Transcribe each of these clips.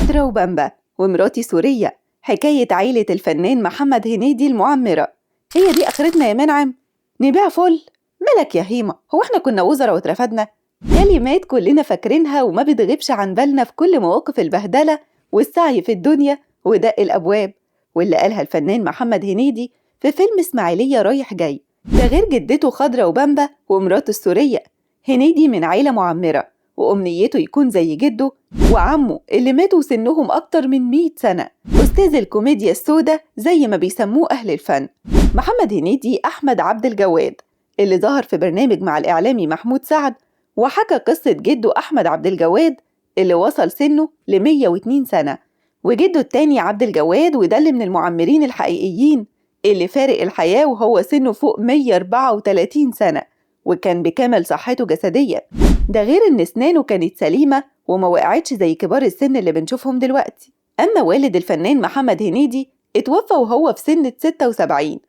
خضرة وبامبا ومراتي سورية، حكاية عيلة الفنان محمد هنيدي المعمرة. هي دي آخرتنا يا منعم؟ نبيع فل؟ ملك يا هيمة، هو احنا كنا وزراء واترفدنا؟ كلمات كلنا فاكرينها وما بتغيبش عن بالنا في كل مواقف البهدلة والسعي في الدنيا ودق الأبواب، واللي قالها الفنان محمد هنيدي في فيلم إسماعيلية رايح جاي. ده غير جدته خضرة وبامبا ومراته السورية. هنيدي من عيلة معمرة، وأمنيته يكون زي جده وعمه اللي ماتوا سنهم أكتر من 100 سنة، أستاذ الكوميديا السوداء زي ما بيسموه أهل الفن. محمد هنيدي أحمد عبد الجواد اللي ظهر في برنامج مع الإعلامي محمود سعد وحكى قصة جده أحمد عبد الجواد اللي وصل سنه ل 102 سنة، وجده التاني عبد الجواد، وده اللي من المعمرين الحقيقيين اللي فارق الحياة وهو سنه فوق 134 سنة وكان بكامل صحته جسديا. ده غير إن أسنانه كانت سليمة وما وقعتش زي كبار السن اللي بنشوفهم دلوقتي. أما والد الفنان محمد هنيدي اتوفى وهو في سن 76.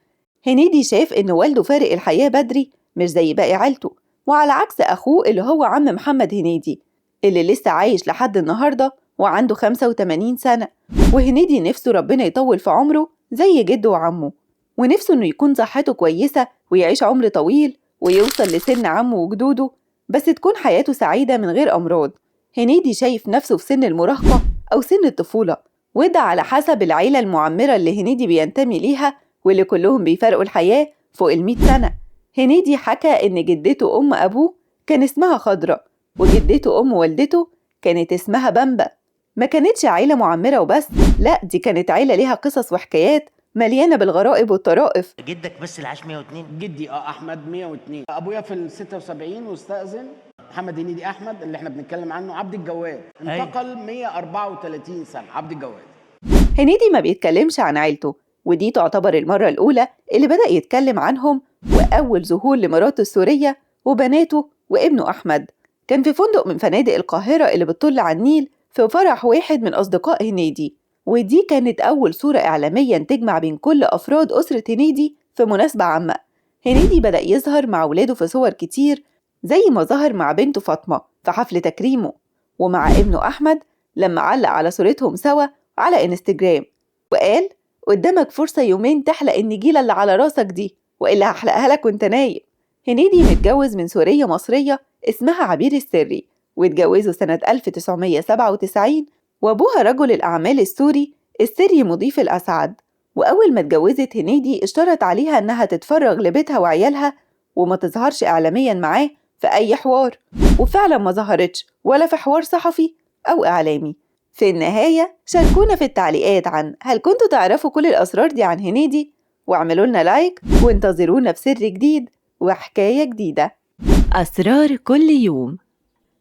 هنيدي شاف إن والده فارق الحياة بدري مش زي باقي عيلته، وعلى عكس أخوه اللي هو عم محمد هنيدي اللي لسه عايش لحد النهاردة وعنده 85 سنة. وهنيدي نفسه ربنا يطول في عمره زي جده وعمه، ونفسه إنه يكون صحته كويسة ويعيش عمر طويل ويوصل لسن عمه وجدوده، بس تكون حياته سعيدة من غير أمراض. هنيدي شايف نفسه في سن المراهقة أو سن الطفولة، وده على حسب العيلة المعمرة اللي هنيدي بينتمي ليها واللي كلهم بيفارقوا الحياة فوق 100 سنة. هنيدي حكى إن جدته أم أبوه كان اسمها خضرة، وجدته أم والدته كانت اسمها بامبا. ما كانتش عيلة معمرة وبس، لا دي كانت عيلة ليها قصص وحكايات مليانة بالغرائب والطرائف. جدك بس اللي عاش 102؟ جدي احمد 102، ابويا في ال 76 واستأذن. محمد هنيدي احمد اللي احنا بنتكلم عنه عبد الجواد انتقل 134 سنة. عبد الجواد. هنيدي ما بيتكلمش عن عيلته، ودي تعتبر المرة الأولى اللي بدأ يتكلم عنهم، وأول ظهور لمراته السورية وبناته وابنه أحمد. كان في فندق من فنادق القاهرة اللي بتطل على النيل في فرح واحد من أصدقاء هنيدي، ودي كانت أول صورة إعلامية تجمع بين كل أفراد أسرة هنيدي في مناسبة عامة. هنيدي بدأ يظهر مع ولاده في صور كتير، زي ما ظهر مع بنته فاطمة في حفل تكريمه، ومع ابنه أحمد لما علق على صورتهم سوا على إنستجرام وقال: قدامك فرصة يومين تحلق النجيلة اللي على راسك دي، وإلا هحلقها لك وانت نايم. هنيدي متجوز من سورية مصرية اسمها عبير السري، واتجوزوا سنة 1997، وأبوها رجل الأعمال السوري السري مضيف الأسعد. وأول ما اتجوزت هنيدي اشترط عليها إنها تتفرغ لبيتها وعيالها وما تظهرش إعلاميا معاه في أي حوار، وفعلا ما ظهرتش ولا في حوار صحفي أو إعلامي. في النهاية شاركونا في التعليقات عن هل كنتوا تعرفوا كل الأسرار دي عن هنيدي، واعملوا لنا لايك وانتظرونا في سر جديد وحكاية جديدة. أسرار كل يوم،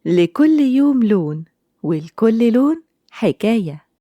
لكل يوم لون، ولكل لون حكاية.